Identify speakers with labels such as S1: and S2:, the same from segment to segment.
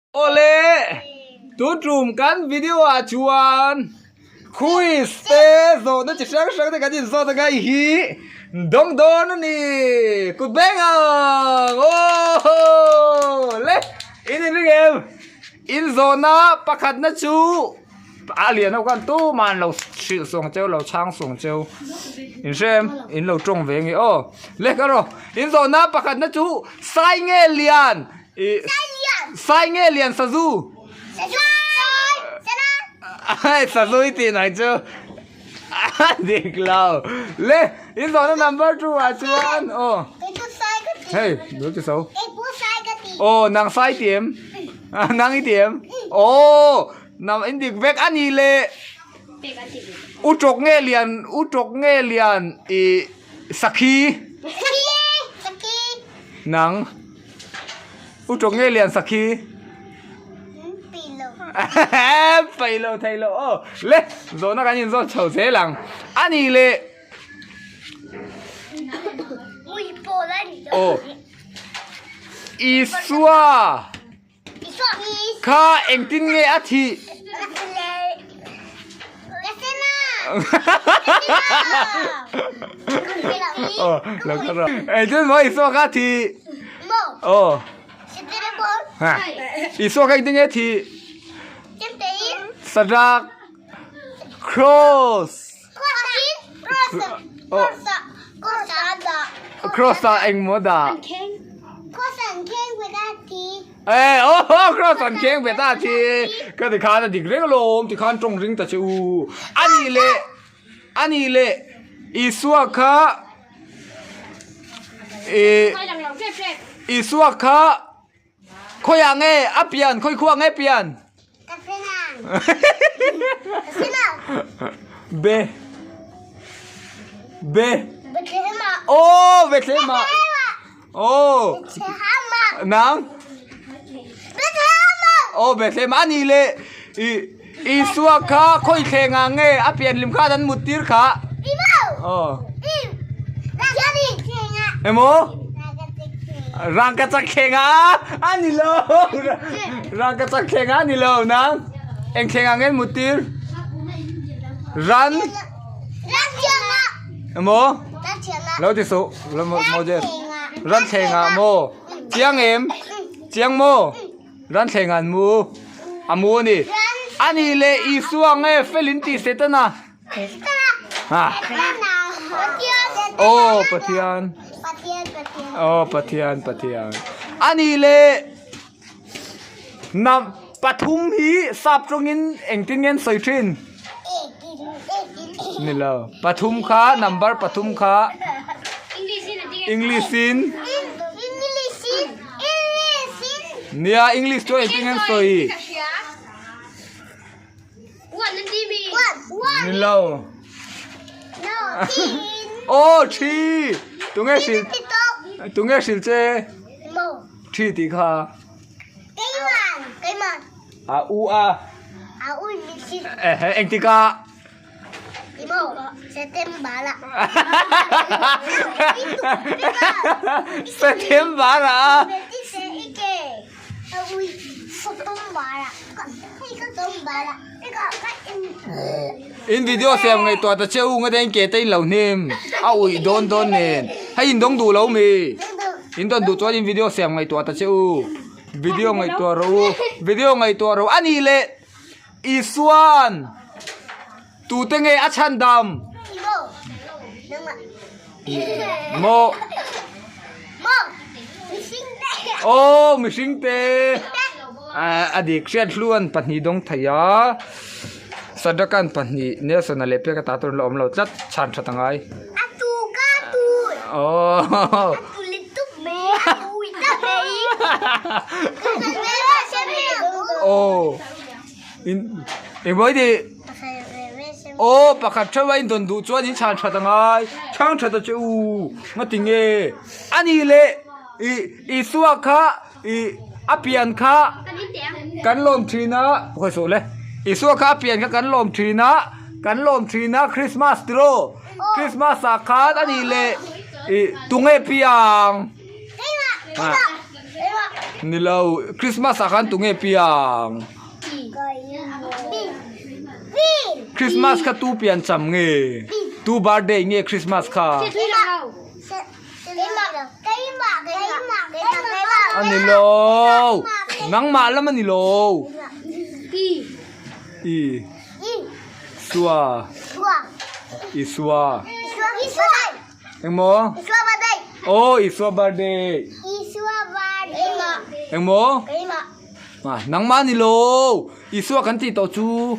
S1: Awle, tun tum kan video ah chuan quiz te zawhna chi hrang hrang te kan inzawt anga i hi dawng dawn a ni. Kut beng ang! Aww! Le, in inring em? In zawhna pakhatna chu a lian ho khan tumah an lo hrilh sawng cheu, lo chhang sawng cheu. In hre em? In lo tawng ve nge aw. Le ka rawh, in zawhna pakhatna chu sai nge lian? I sai nge lian sazu? Sazu i tih nai chu a dik lo. Le in zawhna number 2 ah chuan aw. Hei dul ti so. Aw nang sai ti em? Nang i ti em? Aw nam in dik vek a ni le. U tawk nge lian u tawk nge lian i sakhi? Nang. U tawk nge lian sakhi? Peih lo thei lo aw. Le zawhna kan inzawt chho zel ang. A nih leh. Aw. Isua kha engtin nge a thih? Aw lo kal rawh. Engtin maw Isua kha a thih? Aw. Ha. Isua kha engtin nge a thih? Sadak cross. Cross ah engmaw dah? Eh, oh, cross an kheng ve ta chi. Ka ti khan a dik reng alawm, ti khan tawng ring ta che u. Ani leh, ani leh Isua kha eh Isua kha khawiah nge a pian, khawi khuah nge pian? Be Be Oh, Bethlehem ah. Oh. Nang? Oh, Bethlehem a ni le. I Isua kha khawi thleng ah nge a pian hlim khan an mut tir kha. Oh. Emaw? Rangkachak thleng ah a ni lo. Rangkachak thleng ah a ni lo nang. Eng thleng ah nge an mut tir? Ran. Emaw? Lo ti suh. Lo mo je. Ran thleng ah maw? Chiang em? Chiang maw? Ran thleng ah an mu. A mu a ni. A nih leh Isua nge felin tih Setana? Ha. Aw Pathian. Aw Pathian Pathian. A nih leh Nam pathum hi sap tawngin engtin nge an sawi thin? Ni lo. Pathum kha number pathum kha English in Nia English chuan engtin nge an sawi? Ni lo. Aw thi tunge hrilh tunge hrilh che? Thi tih kha. A u a. Ehe engtikah? September ah. In video siam ngaihtuah ta che u nga te in ke te in lo hnim a uih dawn dawn nen hei in dawng duh lo mi in dawn duh chuan in video siam ngaihtuah ta che u video ngaihtuah rawh u video ngaihtuah rawh a nih leh Isuan tute nge a chhan dam maw aw mihring te a dik hriat hluan pahnih dawng thei a Sadakan pahnih Nelson-a leh pek ata tur an la awm lo tlat chhan that a ngai aw aw in engmaw i tih aw pakhat theuh a in dawn duh chuan in chhan that a ngai chhang that a che u nga ti nge a nih leh ih Isua kha ih a pian kha kan lawm thin a khawi suh le Isua kha a pian kha kan lawm thin a kan lawm thin a Christmas tiraw Christmas ah khan a nih leh ih tunge piang. Ni lo, Christmas ah khan tunge piang? Christmas kha tu pian cham nge? Tu birthday nge Christmas kha? A ni lo, nangmah lam a ni lo. I. Sua. Isua. Engmaw? Aw Isua birthday. Engmaw? Ah, nangmah ni lo. Isua kan tih tawh chu.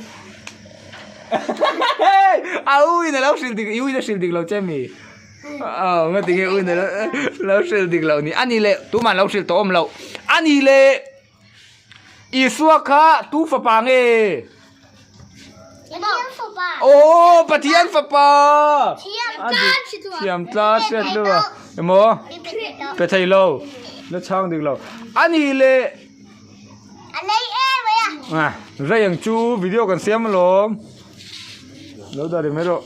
S1: A u in a lo hrilh dik, i u in a hrilh dik lo che mi? Aw, nga tinge u in a lo hrilh dik lo ni. Ani leh tumah an lo hrilh tawh awm lo. Ani leh Isua kha tu fapa nge?
S2: Pathian fapa.
S1: Aw, Pathian fapa.
S2: Thiam tlat si tu.
S1: Thiam tlat hriat lu a. Emaw? Pe thei lo. La chhang dik lo. Ani le.
S2: A nei e mai a.
S1: Ah, rei ang chu video kan siam alawm. Lo dah ri mai rawh.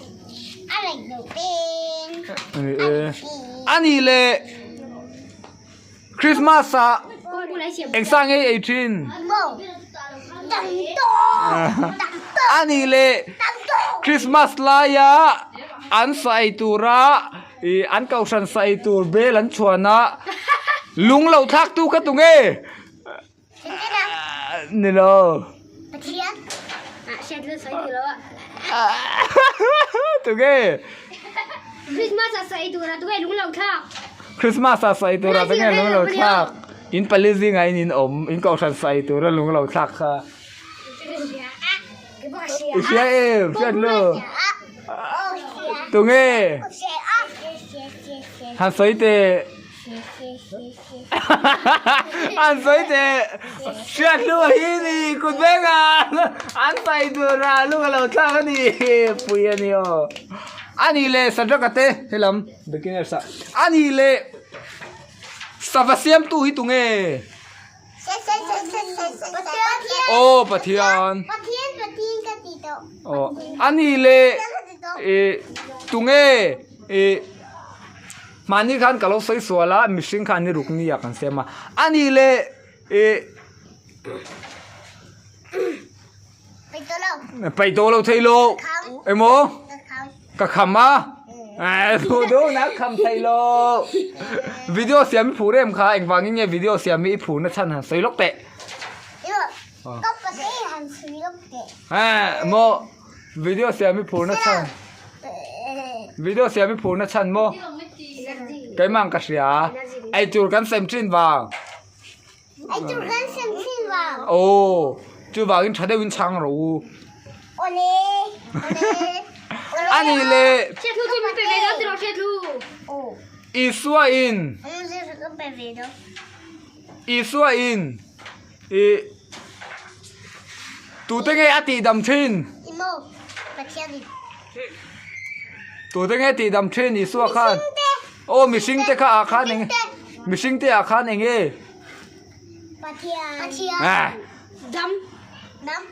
S2: A rei lo peng.
S1: Ani e. Ani le. Christmas ah eng sa ngei ei thin? A nih leh Christmas laia an sa ei tura ih an kohhran sa ei tur bel an chhuan a lung lo thlak tu kha tunge? Ni lo. Tunge? Christmas a sawi tura tunge lung lo thlak? In pali zingah in in awm, in kohhran sawi tura lung lo thlak kha. I hria em? Hriat lu. Tunge? Han sawi teh. An sawi teh hriat hlu a hi ni kut veng a an sawi tur a lung a lo thlak a ni pui a ni aw a nih leh Sadraka te helam beginners ah a nih leh sava siamtu hi tunge aw Pathian aw a nih leh ih tunge ih. Mahni khan ka lo sawi sual a, mihring khan ni ruk ni ah kan siam a, a nih leh ih Paih tawh lo thei lo emaw ka kham a duh duh na kham thei lo video siam i phur em kha engvangin nge video siam hi i phur na chhan han sawi lawk teh maw Video siam i phur na chhan Video siam i phur na chhan maw Keimah ang ka hria Ei tur kan sem thin vang
S2: Ei tur kan sem thin vang
S1: Aw chuvangin tha deuhin chhang rawh u
S2: Awle Awle
S1: Ani le Isua in Isua in I tute nge a tihdam thin? Tute nge tihdam thin Isua khan? Aw mihring te kha ah khan eng mihring te ah khan eng nge?
S2: Pathian. Dam. Dam.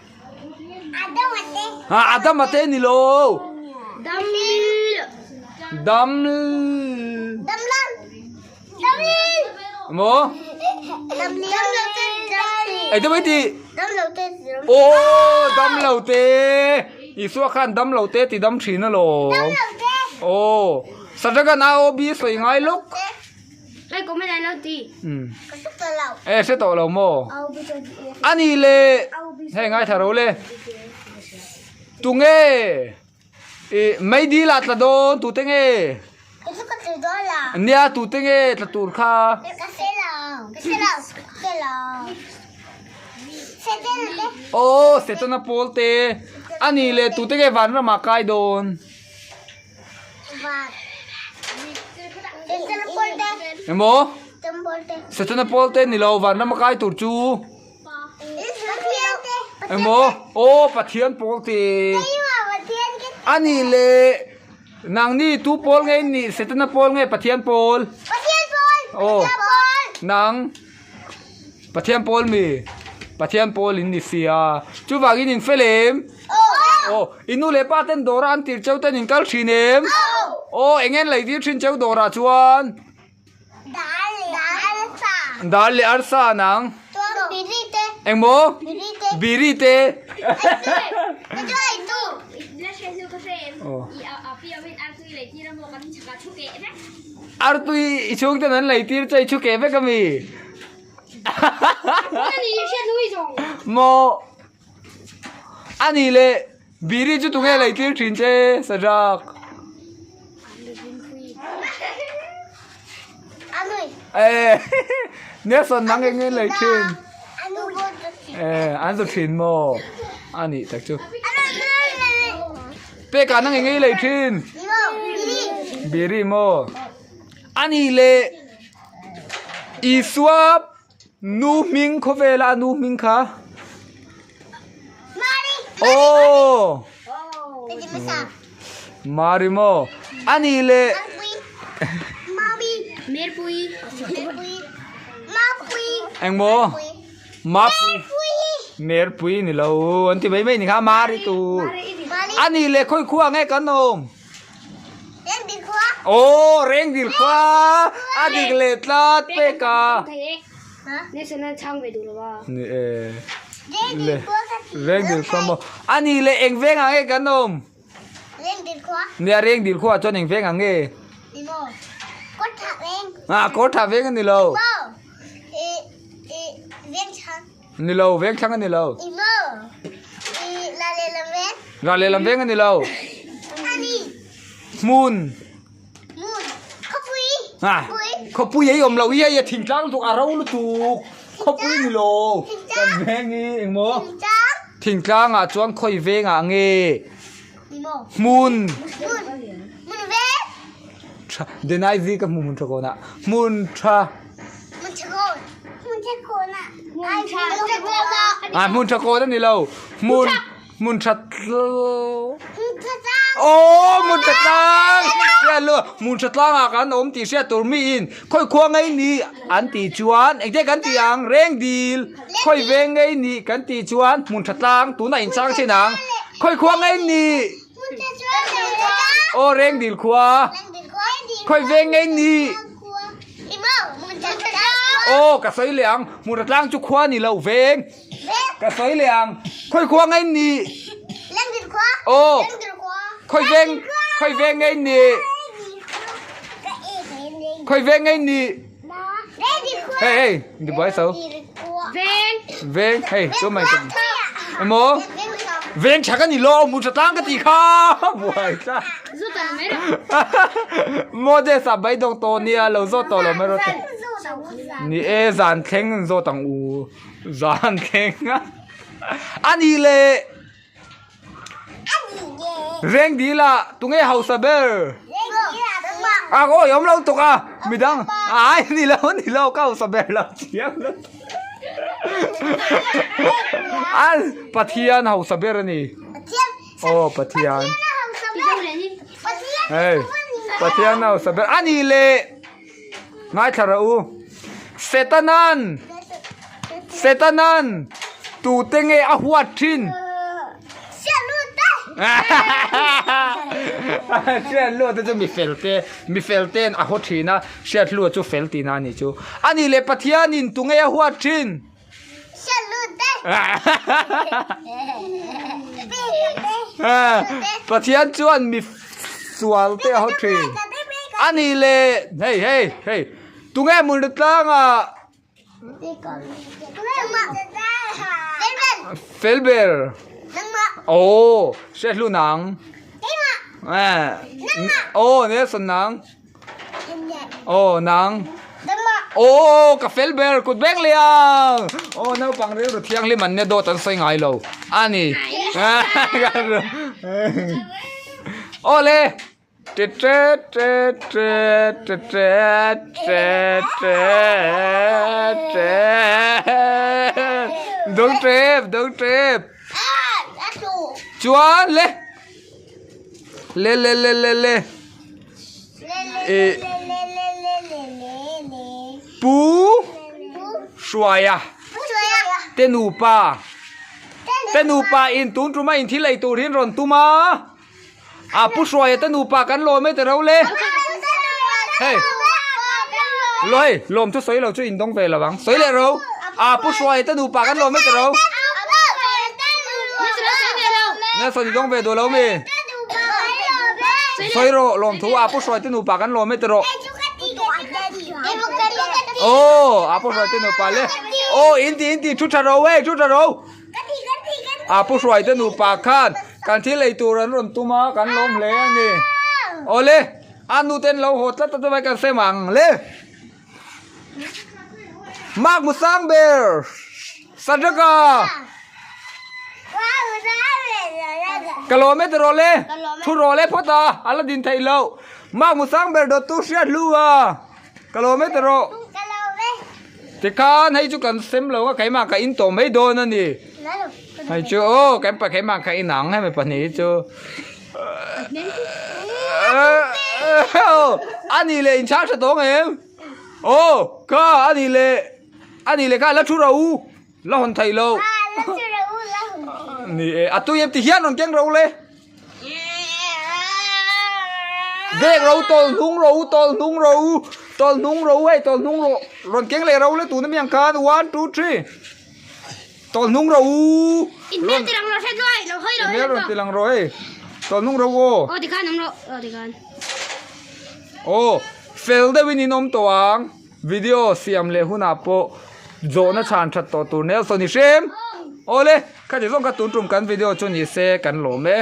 S1: Ha Adam a te ni lo.
S2: Dam.
S1: Dam.
S2: Dam lan.
S1: Maw? Ei te mai tih? Aw dam lo te Isua khan dam lo te ti dam thin alawm. Aw Sadrakan AOB sawi ngai lawk. E hre tawh lo maw? Ani le hei ngaithla ro le. Tunge? Ih mai dil ah tla dawn tute nge? Nia tute nge tla tur kha? Aw Setana pawl te a nih leh tute nge vanram ah kai dawn? Emaw? Setana pawl te ni lo vanram a kai tur chu. Emaw aw Pathian pawl te a nih leh nangni tu pawl nge in nih Setana pawl nge Pathian pawl aw nang Pathian pawl mi Pathian pawl in ni sia chuvangin in fel em aw i nu leh pa ten dawra an tir cheu ten in kal thin em aw eng nge an lei tir thin cheu dawrah chuan. Dal leh arsa nang. Engmaw? Biri te. Artui i chhung ten an lei tir che i thu keh vek ami. Maw? Ani leh Biri chu tunge lei tir thin che Sadak? Eh, Nelson nang eng nge lei thin? Eh, an zu thin maw? Ani tak chu. Peka nang eng nge lei thin? Biri maw? Ani le Isua Nu hming khawvela a nu hming kha.
S2: Mari.
S1: Oh. Mari maw. Ani le.
S2: Mari.
S3: Merpui.
S2: Mapui.
S1: Eng maw? Mapui. Merpui ni lo. An ti mai mai ni kha Mari tur. Ani le khawi khua nge kan awm? Aw rengdil khua a dik leh tlat pek a. Ni e le rengdil khua maw a nih leh eng veng ang nge kan awm? Nia rengdil khua chuan eng veng ang nge? Ah kawr tha veng a ni lo. Ni lo veng thlang a ni lo. Ra lehlam veng a ni lo. Hmun. Khawpui ei awm lo hi hei a thingtlang lutuk a ro lutuk. Khawpui ni lo. Kan veng hi engmaw? Thingtlang ah chuan khawi veng ah nge? Hmun. Tha Denai zi ka hmu hmun tha kawn ah. Hmun tha. Ah hmun tha kawn a ni lo. Hmun hmun tha Aw hmun tha tlang. Hriat lu hmun tha tlang ah kan awm tih hriat tur mi in khawi khua ngei ni an tih chuan engte kan tih ang reng dil khawi veng ngei ni kan tih chuan hmun tha tlang tunah in chang chin ang khawi khua ngei ni Aw reng dil khua. Khawi veng ngei ni. Aw ka sawi leh ang. Hmun tlang chu khua ni lo veng. Ka sawi leh ang. Khawi khua ngei ni. Aw khawi veng khawi veng ngei ni. Khawi veng ngei ni. Hey hey, di buai so.
S3: Veng.
S1: Veng, hey, chu mai tum. Emaw? Veng chak ani lo, mu tha tlang ka ti kha. Buai ta.
S3: Zu ta mai ro.
S1: Mo de sa bai dong to nia lo zo to lo mai ro te. Ni e zan thleng zo tang u. Zan thleng. Ani le. Reng dila tunge hausa ber a awi awm lo tuk a midang ai ni lo ni lo ka hausa ber lo chiang lo an Pathian hausa ber a ni aw Pathian hei Pathian hausa ber a ni le ngaithla rawh u Setanan Setanan tute nge a huat thin? Hriat luat te chu mi fel te, mi fel ten a haw thin a, hriat luat chu fel tihna a nih chu. A nih leh Pathianin tunge a huat thin? Pathian chuan mi sual te a haw thin. A nih leh hei hei hei tunge hmun tlangah Fel ber. Aw, hriat hlu nang. Aw, Nelson nang. Aw, nang. Aw, ka fel ber kut beng liang. Aw, naupang rilru thianghlim an nia dawt an sawi ngai lo. A ni. Aw le. Ṭe ṭe ṭe ṭe ṭe ṭe ṭe ṭe ṭe Dawng ṭep dawng ṭep Chuan le Le le le le le Ih Pu Hruaia Te nupa Te nupa in tun ṭuma in thil ei tur hi an rawn tum a. A pu Hruaia te nupa kan lawm e ti ro le. Hei. Lo hei, lawm chu sawi lo chu in dawng ve lo ang. Sawi leh ro. A pu hruai te nupa kan lawm e ta ro. Nelson i dawng ve duh lo mi? Sawi rawh lawm thu a pu hruai te nupa kan lawm e ta rawh. Aw a pu hruai te nupa le. Aw in ti in ti thu tha ro hei thu tha ro. A pu hruai te nupa khan kan thil ei tur an rawn tum a kan lawm hle a ni. Awle. A nu ten lo haw tlat a chuvai kan sem ang le. Mark Musang ber Sadraka Ka lawm e tiraw le Thu rawh le phawt a a la din theih loh Mark Musang ber dawt tu hriat hlu a Ka lawm e tiraw Tikhan hei chu kan sem lo a keimah ka in tawh mai dawn a ni Hei chu aw keimah ka in ang hemi pahnih hi chu. Ani leh in chhang tha tawng em? Aw kha ani leh ani leh kha la thu ro u la hawn thei lo. Ni e a tui em ti hian rawn keng ro le. Bag ro tawl hnung ro tawl hnung ro tawl hnung ro hei tawl hnung ro rawn keng leh ro le tuna mi ang khan 1 2 3. Tawlh hnung ro u.
S3: In hmel ti lang rawh hret luai, lo hawi lo
S1: hmel rawn ti lang rawh hei. Tawlh hnung ro aw.
S3: Aw tikhan awm rawh, aw tikhan.
S1: Aw, fel deuhin in awm tawh ang. Video siam leh hunah pawh zawhna chhan that tawh tur Nelson i hrem. Awle, khati zawng kha tun tum kan video chu ni se kan lawm e.